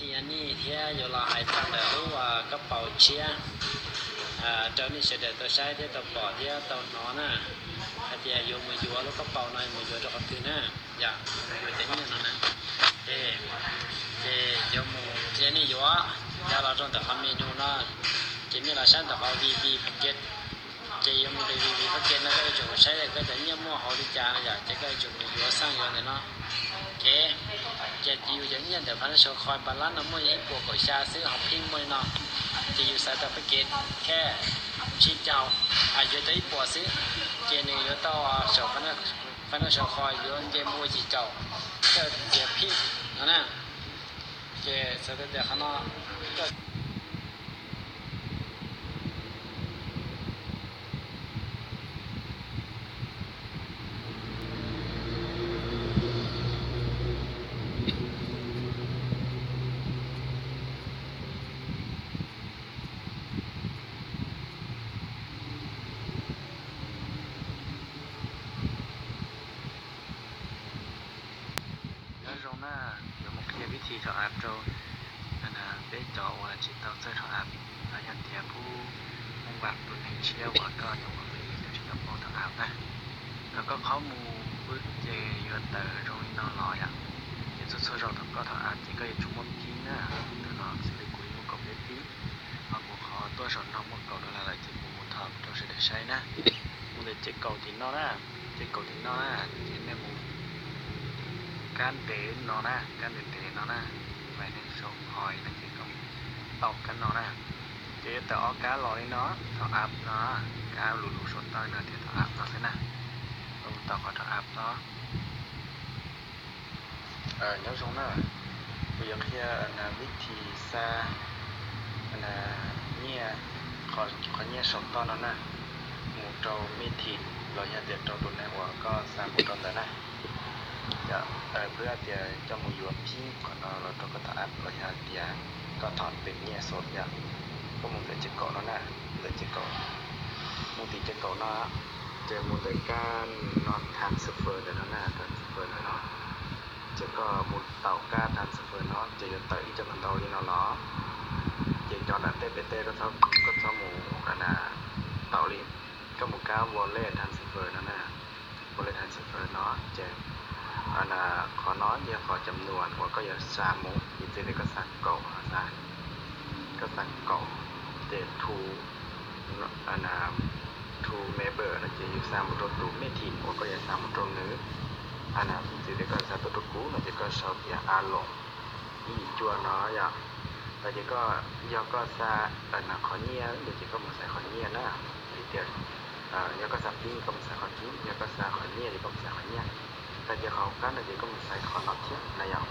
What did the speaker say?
Yav nej thiab yuav los hais txog ntawm lub kab paus tshiab rau nej sawv daws tau saib thiab tau pom thiab tau hnov na, hais tias yuav mus yuav lub kab paus no mus yuav rau qhov twg na, yog mus yuav cov nyiaj no na. Ces, ces yuav mus, ces nej yuav, yuav los rau ntawm qhov menu no, ces nej los saib ntawm qhov VB Pocket. Ces yuav mus rau VB Pocket no koj yuav tsum saib koj cov nyiaj muaj hauv li cas no yom, ces koj yuav tsum mus yuav xaj yuav ntawm no. Ok, ces yus cov nyiaj ntawm financial coin balance no muaj ib puas kaum xya xwb, hauv pheej muaj li no. Ces yus xaiv tau Pocket Cash tsib caug, yuav tau ib puas xwb, ces nws yuav tau saum financial coin yuav nce mus ua yim caum, koj tias pheej no na. Ces xav tau tias qhov no Nyob zoo na, yuav mus qhia vib thi thov av rau peb cov uas tsis tau txawj thov av, los yog tias pub muaj vam tus neeg tshiab uas koj nyuam qhuav pib koj tsis tau paub thov av na. Thaum koj qhov mus pwb ces yuav tawm zoo li no los yom. Ces txhua txhua zaus thaum koj thov av ces koj yuav tsum muaj pib na. Tus no xws li kuv muaj kaum peb pib, ho kuv qhov tuaj saum no muaj kaum dollar lawm ces kuv mus thov rau sawv daws saib na. Mus ntawm ces kaum tim no na, ces kaum tim no na, ces nej mus kab ntev no na, kab ntev ntev no na, financial coin no ces koj mus tau kab no na. Ces yuav tawm ob kab los li no, thov av no, kab lus lus saum toj no thiab thov av no xwb na. Koj mus tau qhov thov av no. Nyob zoo na, kuv yuav qhia vib thi xa nyiaj, qhov nyiaj saum toj no na, mus rau Meb Thim los yog tias rau tus neeg uas koj xa mus rau ntawd na. Peb hais tias coj mus yuav phib qhov no los rau koj thov av los yog tias koj thov pem nyiaj xom yom. Koj mus ntawm ces kaum no na, ntawm ces kaum, mus tim ces kaum no, ces mus ntawm kab no transfer ntawm no na, transfer ntawm no. Ces koj mus tau kab transfer no ces yuav tawm ib co ntau ntau li no los. Ces cov nram tej pem tej koj txhob mus tau li, koj mus kab wallet transfer no na. Wallet transfer no ces qhov no yog qhov cam nuam uas koj yuav xa mus, piv txwv tias koj xa kaum no, koj xa kaum, ces to, to member no ces yus xa mus rau tus Meb Thim uas koj yuav xa mus rau nws. Piv txwv tias koj xa tuaj rau kuv no ces koj sau tias a loos ib yim cuaj no yom. Tag ces koj, yog koj xa qhov nyiaj no ces koj mus xaiv qhov nyiaj na. Vim tias yog koj xa phib koj mus xaiv qhov phib, yog koj xa qhov nyiaj ces koj mus xaiv qhov nyiaj. Tag ces qhov hauv qab no ces koj mus xaiv qhov no thiab na yom.